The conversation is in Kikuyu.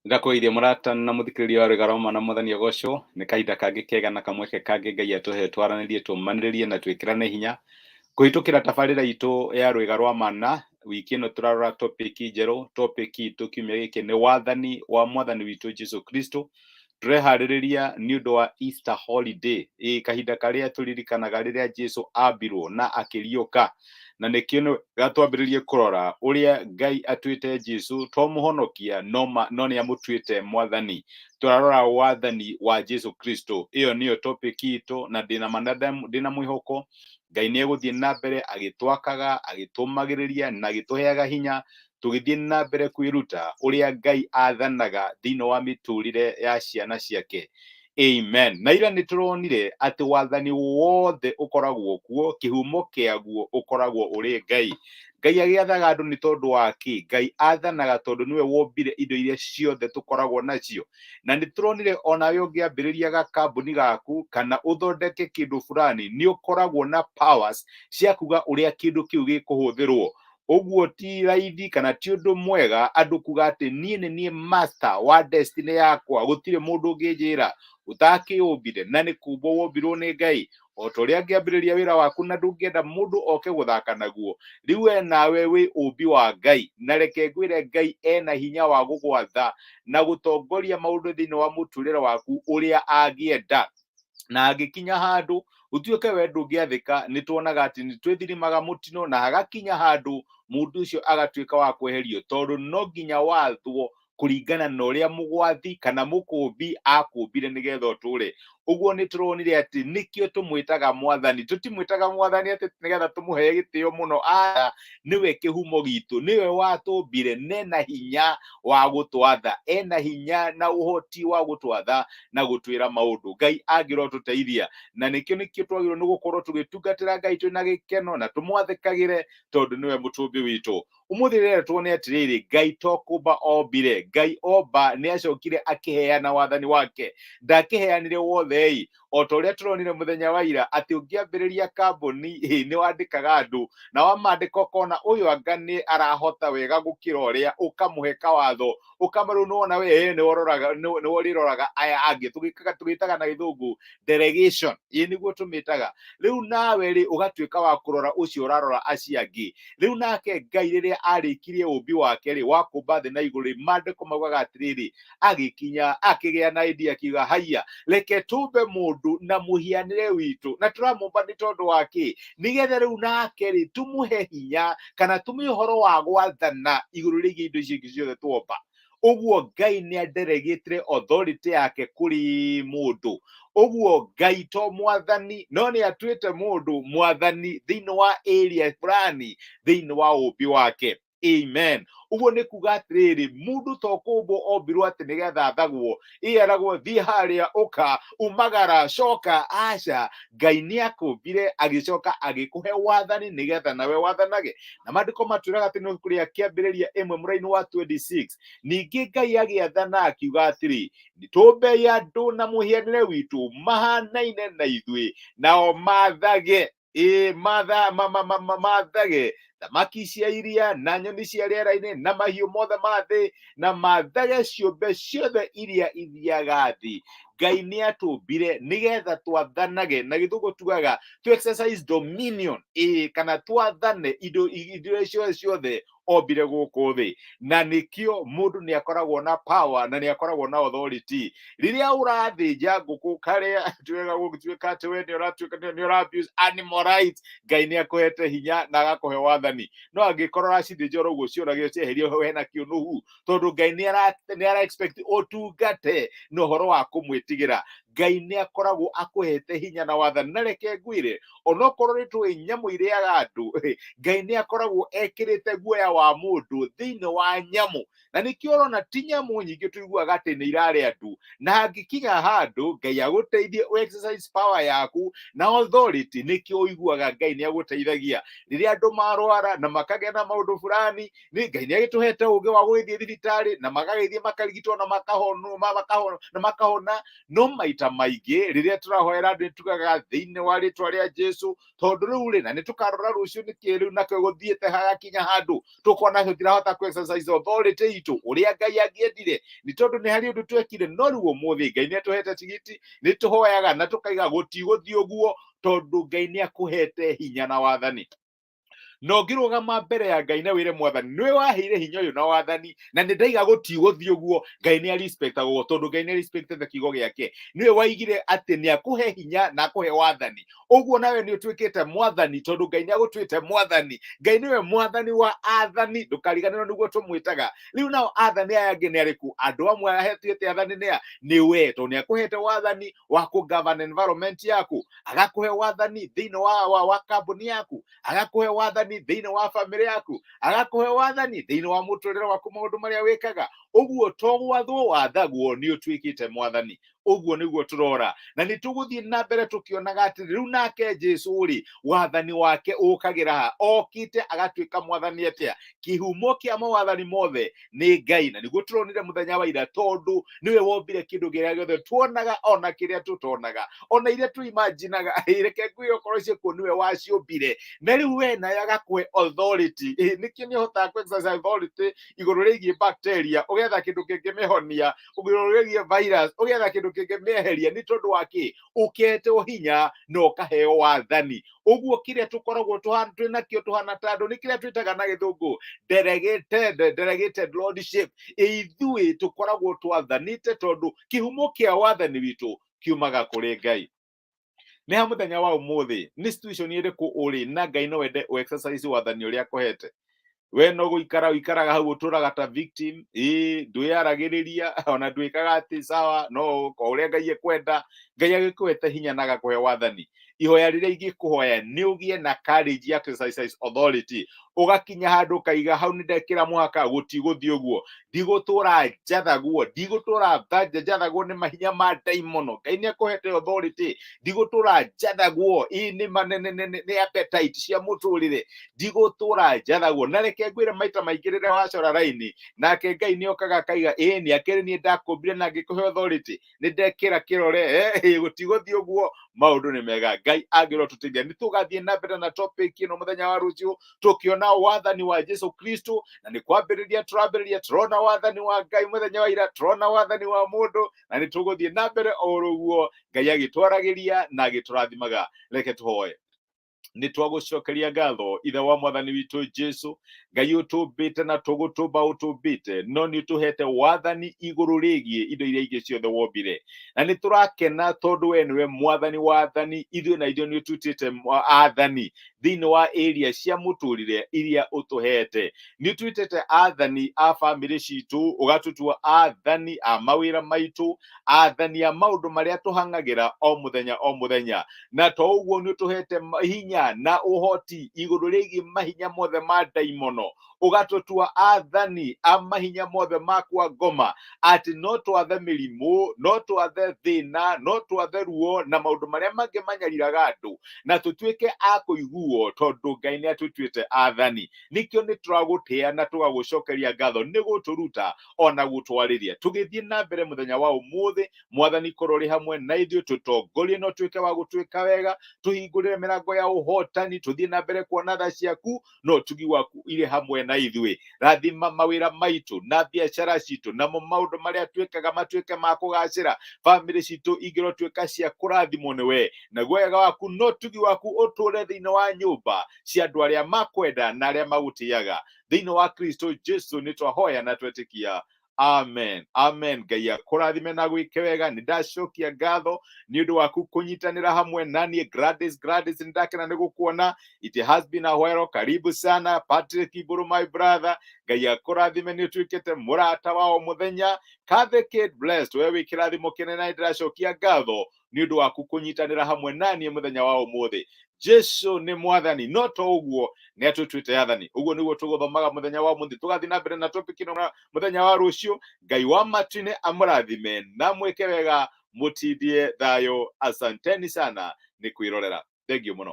Ndakũgeithia mũrata na mũthikĩrĩria wa Rwĩga Roma na Mwathani agocwo. Nĩ kahinda kangĩ kega na kamweke kangĩ Ngai atũhe twaranĩrie, tũmanĩrĩrie na twĩkĩrane hinya kũhĩtũkĩra tabarĩra itũ ya Rwĩga rwa Mana. Wiki ĩno tũrarora topic njerũ. Topic itũ kiumia gĩkĩ nĩ wathani wa Mwathani witũ Jesu Kristo. Tũreharĩrĩria nĩ ũndũ wa Easter holiday, ĩ kahinda karĩa tũririkanaga rĩrĩa Jesu ambirwo na akĩriũka, na nĩkĩo nĩ wega twambĩrĩrie kũrora ũrĩa Ngai atuĩte Jesu to mũhonokia no, no nĩ amũtuĩte mwathani. Tũrarora wathani wa Jesu Kristo. Ĩyo nĩyo topic itũ, na ndĩna ma ndĩna mwĩhoko Ngai nĩ egũthiĩ na mbere agĩtwakaga, agĩtũmagĩrĩria na agĩtũheaga hinya tũgĩthiĩ na mbere kwĩruta ũrĩa Ngai athanaga thĩinĩ wa mĩtũrĩre ya ciana ciake. Amen. Na ira nĩ tũronire atĩ wathani wothe ũkoragwo kuo, kĩhumo kĩaguo ũkoragwo ũrĩ Ngai. Ngai agĩathaga andũ nĩ tondũ wa kĩ? Ngai athanaga tondũ nĩwe wombire indo iria ciothe tũkoragwo nacio. Na nĩ tũronire onawe ũngĩambĩrĩria gakambuni gaku kana ũthondeke kĩndũ fulani, nĩ ũkoragwo na powers cia kuga ũrĩa kĩndũ kĩu gĩkũhũthĩrwo. Ũguo ti raithi kana ti ũndũ mwega andũ kuga atĩ niĩ nĩ niĩ master wa destiny yakwa, gũtirĩ mũndũ ũngĩnjĩra. Ũtakĩũmbire na nĩ kũmbwo wombirwo nĩ Ngai. O ta ũrĩa angĩambĩrĩria wĩra waku na ndũngĩenda mũndũ oke gũthaka naguo, rĩu we nawe wĩ ũmbi wa Ngai. Na reke ngwĩre, Ngai ena hinya wa gũgwatha na gũtongoria maũndũ thĩinĩ wa mũtũrĩre waku ũrĩa angĩenda. Na angĩkinya handũ ũtuĩke we ndũngĩathĩka, nĩ tuonaga atĩ nĩ twĩthirimaga mũtino, na hagakinya handũ mũndũ ũcio agatuĩka wa kweherio, tondũ no nginya wathwo kũringana na ũrĩa mũgwathi kana mũkũmbi akũmbire nĩgetha ũtũre. Ũguo nĩ tũronire atĩ nĩkĩo tũmwĩtaga mwathani. Tũtimwĩtaga mwathani atĩ nĩgetha tũmũhe gĩtĩo mũno, aca, nĩwe kĩhumo gitũ, nĩwe watũmbire, nena hinya wa gũtwatha, ena hinya na ũhoti wa gũtwatha na gũtwĩra maũndũ. Ngai angĩrotũteithia, na nĩkĩo nĩkĩo twagĩrĩirwo nĩ gũkorwo tũgĩtungatĩra Ngai twĩna gĩkeno na tũmwathĩkagĩre, tondũ nĩwe mũtũmbi witũ. Ũmũthĩ rĩrĩa tuone atĩrĩrĩ, Ngai to kũmba ombire, Ngai omba nĩ acokire akĩheana wathani wake. Ndakĩheanire wothe ĩ, o ta ũrĩa tũronire mũthenya wa ira atĩ ũngĩambĩrĩria kambuni ĩ, nĩ wandĩkaga andũ, na wamandĩka ũkona ũyũ anga nĩ arahota wega gũkĩra ũrĩa, ũkamũhe kawatho, ũkamera rĩu nĩwona we nĩwe ũroraga, nĩwe ũrĩroraga aya angĩ. Tũgĩkaga tũgĩtaga na gĩthũngũ delegation, ĩ nĩguo tũmĩtaga. Rĩu nawe rĩ ũgatuĩka wa kũrora ũcio ũrarora acio angĩ. Rĩu nake Ngai rĩrĩa arĩkirie ũmbi wake rĩ, wa kũmba thĩ na igũrũ rĩ, maandĩko maugaga atĩrĩrĩ, agĩkinya akĩgĩa na idea, akiuga haiya, reke tũmbe mũndũ na mũhianĩre witũ. Na tũramũmba nĩ tondũ wa kĩ? Nĩgetha rĩu nake rĩ tũmũhe hinya kana tũmũhe ũhoro wa gwathana igũrũ rĩgiĩ indo icio ingĩ ciothe tuomba. Ũguo Ngai nĩ adelegĩtire authority yake kũrĩ mũndũ. Ũguo Ngai to mwathani, no nĩ atuĩte mũndũ mwathani thĩinĩ wa area fulani thĩinĩ wa ũmbi wake. Amen. Ũguo nĩ kuga atĩrĩrĩ, mũndũ to kũmbwo ombirwo atĩ nĩgetha athagwo, ĩeragwo thiĩ harĩa, ũka, umagara, coka. Aca, Ngai nĩ akũmbire agĩcoka agĩkũhe wathani nĩgetha nawe wathanage. Na maandĩko matwĩraga atĩ nĩ kũrĩa Kĩambĩrĩria 1 mũraini wa 26, ningĩ Ngai agĩathana akiuga atĩrĩ, tũmbei andũ na mũhianĩre witũ mahanaine na ithuĩ, nao mathage, ĩ matha ma, ma, ma, ma, mathage thamaki cia iria na nyoni cia rĩera-inĩ na mahiũ mothe ma thĩ, na mathage ciũmbe ciothe iria ithiaga thĩ. Ngai nĩ atũmbire nĩgetha twathanage, na gĩthũngũ tugaga to exercise dominion, ĩ kana twathane indo indo ciothe ciothe ombire gũkũ thĩ. Na nĩkĩo mũndũ nĩ akoragwo na power na nĩ akoragwo na authority. Rĩrĩa ũrathĩnja ngũkũ karĩa tuwega gũtuĩka atĩ we nĩ ũratuĩka nĩ ũra abuse animal rights, Ngai nĩ akũhete hinya na agakũhe wathani. No angĩkorwo ũracithĩnja oro ũguo ciũragio cieherio hau hena kĩũnũhu, tondũ Ngai nĩ ara expect ũtungate na ũhoro wa kũmwĩtigĩra. Ngai nĩ akoragwo akũhete hinya na wathani. Na reke ngwĩre, onokorwo nĩ tũĩ nyamũ irĩaga andũ, Ngai nĩ akoragwo ekĩrĩte guoya wa mũndũ thĩinĩ wa nyamũ. Na nĩkĩo ũrona ti nyamũ nyingĩ tũiguaga atĩ nĩ irarĩa andũ. Na hangĩkinya handũ Ngai agũteithie ũ exercise power yaku na authority, nĩkĩo ũiguaga Ngai nĩ agũteithagia rĩrĩa andũ marwara na makagĩa na maũndũ fulani. Nĩ Ngai nĩ agĩtũhete ũgĩ wa gũgĩthiĩ thibitarĩ na magagĩthiĩ makarigitwo na makahona, na makahona. No maita Maita maingĩ rĩrĩa tũrahoera andũ nĩtugaga thĩinĩ wa rĩtwa rĩa Jesu, tondũ rĩu rĩ, na nĩtũkarora rũciũ nĩkĩ rĩu nakĩo gũthiĩte hagakinya handũ tũkona tũtirahota kũ exercise authority itũ ũrĩa Ngai angĩendire, nĩ tondũ nĩ harĩ ũndũ twekire. No rĩu ũmũthĩ Ngai nĩ atũhete tigiti, nĩ tũhoyaga na tũkaiga gũtigũthiĩ ũguo, tondũ Ngai nĩ akũhete hinya na wathani. Na ũngĩrũgama mbere ya Ngai na wĩre mwathani, nĩwe waheire hinya ũyũ na wathani, na nĩ ndaiga gũtigũthiĩ ũguo, Ngai nĩ arespectagwo, tondũ Ngai nĩ arespectete kiugo gĩake. Nĩwe waigire atĩ nĩ akũhe hinya na akũhe wathani. Ũguo nawe nĩ ũtuĩkĩte mwathani, tondũ Ngai nĩ agũtuĩte mwathani. Ngai nĩwe mwathani wa athani, ndũkariganĩrwo nĩguo tũmwĩtaga. Rĩu nao athani aya angĩ nĩ arĩkũ? Andũ amwe ahetuĩte athani nĩ a? Nĩ we, tondũ nĩ akũhete wathani wa kũ govern environment yaku, agakũhe wathani thĩinĩ wa kambuni yaku, agakũhe wathani thĩinĩ wa famĩlĩ yaku, agakũhe wathani thĩinĩ wa mũtũrĩre waku, maũndũ marĩa wĩkaga. Ũguo to gwathwo wathagwo, nĩ ũtuĩkĩte mwathani. Ũguo nĩguo tũrora, na nĩ tũgũthiĩ na mbere tũkĩonaga atĩ rĩu nake Jesu rĩ, wathani wake ũkagĩra ha? Okĩte agatuĩka mwathani atĩa? Kĩhumo kĩa mawathani mothe nĩ Ngai, na nĩguo tũronire mũthenya wa ira, tondũ nĩwe wombire kĩndũ kĩrĩa gĩothe tuonaga ona kĩrĩa tũtonaga, ona iria tũimaginaga. Reke ngwĩre, okorwo ciĩkuo nĩwe waciũmbire. Na rĩu we naye agakũhe authority. Nĩkĩo nĩ ũhotaga kũ exercise authority igũrũ rĩgiĩ bacteria, ũgetha kĩndũ kĩngĩmĩhonia, igũrũ rĩgiĩ virus, ũgetha kĩndũ kĩngĩmĩeheria. Nĩ tondũ wa kĩ? Ũketwo hinya na ũkaheo wathani. Ũguo kĩrĩa tũkoragwo twĩ nakĩo tũhana ta andũ nĩ kĩrĩa twĩtaga na gĩthũngũ delegated lordship. Ithuĩ tũkoragwo twathanĩte, tondũ kĩhumo kĩa wathani witũ kiumaga kũrĩ Ngai. Nĩ ha mũthenya wa ũmũthĩ, nĩ situation ĩrĩkũ ũrĩ na Ngai no wende ũ exercise wathani ũrĩa akũhete? We no gũikara ũikaraga hau, ũtũraga ta victim, ĩĩ, ndwĩyaragĩrĩria ona ndwĩkaga atĩ sawa, no o ũrĩa Ngai ekwenda. Ngai agĩkũhete hinya na agakũhe wathani, ihoya rĩrĩa ingĩkũhoya nĩ ũgĩe na courage ya exercise authority, ũgakinya handũ ũkaiga hau nĩ ndekĩra mũhaka, gũtigũthiĩ ũguo, ndigũtũra njathagwo, ndigũtũra njathagwo nĩ mahinya ma ndaimono. Ngai nĩ akũhete authority. Ndigũtũra njathagwo ĩ nĩ manene nĩ appetite cia mũtũrĩre, ndigũtũra njathagwo. Na reke ngwĩre, maita maingĩ rĩrĩa wacora raini nake Ngai nĩ okaga akaiga, ĩ nĩ akĩrĩ niĩ ndakũmbire na ngĩkũhe authority, nĩ ndekĩra kĩrore, gũtigũthiĩ ũguo. Maũndũ nĩ mega, Ngai angĩrotũteithia nĩ tũgathiĩ na mbere na topic ĩno mũthenya wa rũciũ, tũkĩona wathani wa Jesu Kristo. Na nĩ kwambĩrĩria tũrambĩrĩria, tũrona wathani wa Ngai mũthenya wa ira, tũrona wathani wa mũndũ, na nĩ tũgũthiĩ na mbere o ũguo Ngai agĩtwaragĩria na agĩtũrathimaga. Reke tũhoe. Nĩ twagũcokeria ngatho, Ithe wa mwathani witũ Jesu. Ngai ũtũmbĩte na tũgũtũmba ũtũmbĩte, no nĩ ũtũhete wathani igũrũ rĩgiĩ indo iria ingĩ ciothe wombire, na nĩ tũrakena tondũ we nĩwe mwathani wa athani. Ithuĩ na ithuĩ nĩ ũtutĩte athani thĩinĩ wa area cia mũtũrĩre iria ũtũhete. Nĩ ũtuĩtĩte athani a bamĩrĩ citũ, ũgatũtua athani a mawĩra maitũ, athani a maũndũ marĩa tũhang'agĩra o mũthenya o mũthenya. Na to ũguo, nĩ ũtũhete hinya na ũhoti igũrũ rĩgiĩ mahinya mothe ma ndaimono, ũgatũtua athani a mahinya mothe ma kwa ngoma, atĩ no twathe mĩrimũ, no twathe thĩna, no twathe ruo na maũndũ marĩa mangĩ manyariraga andũ, na tũtuĩke a kũiguo, tondũ Ngai nĩ atũtuĩte athani. Nĩkĩo nĩ tũragũtĩa na tũgagũcokeria ngatho nĩ gũtũruta ona gũtwarĩria. Tũgĩthiĩ na mbere mũthenya wa ũmũthĩ, mwathani, korwo ũrĩ hamwe na ithuĩ, tũtongorie na ũtuĩke wa gũtuĩka wega, tũhingũrĩre mĩrango ya ũhotani, tũthiĩ na mbere kuona tha ciaku na ũtugi waku irĩ hamwe na ithuĩ. Rathima mawĩra maitũ na biacara citũ, namo maũndũ marĩa twĩkaga matuĩke ma kũgacĩra. Bamĩrĩ citũ ingĩrotuĩka cia kũrathimwo nĩ we, naguo wega waku na ũtugi waku ũtũũre thĩinĩ wa nyũmba cia andũ arĩa makwenda na arĩa magũtĩaga. Thĩinĩ wa Kristo Jesu nĩ twahoya na twetĩkia, amen, amen. Ngai akũrathime na gwĩke wega. Nĩ ndacokia ngatho nĩ ũndũ waku kũnyitanĩra hamwe na niĩ. Gladys, Gladys, nĩ ndakena nĩ gũkuona. It has been a while. Karibu sana. Patrick Iburu, my brother, Ngai akũrathime, nĩ ũtuĩkĩte mũrata wa o mũthenya. Kathy Kate Blessed, we wĩ kĩrathimo kĩnene, na nĩ ndĩracokia ngatho nĩ ũndũ waku kũnyitanĩra hamwe na niĩ mũthenya wa ũmũthĩ. Jesu nĩ mwathani, no to ũguo, nĩ atũtuĩte athani. Ũguo nĩguo tũgũthomaga mũthenya wa ũmũthĩ. Tũgathiĩ na mbere na topic ĩno mũthenya wa rũciũ. Ngai wa matu-inĩ amũrathime na mwĩke wega, mũtindie thayũ. Asanteni sana nĩ kwĩrorera, thank you mũno.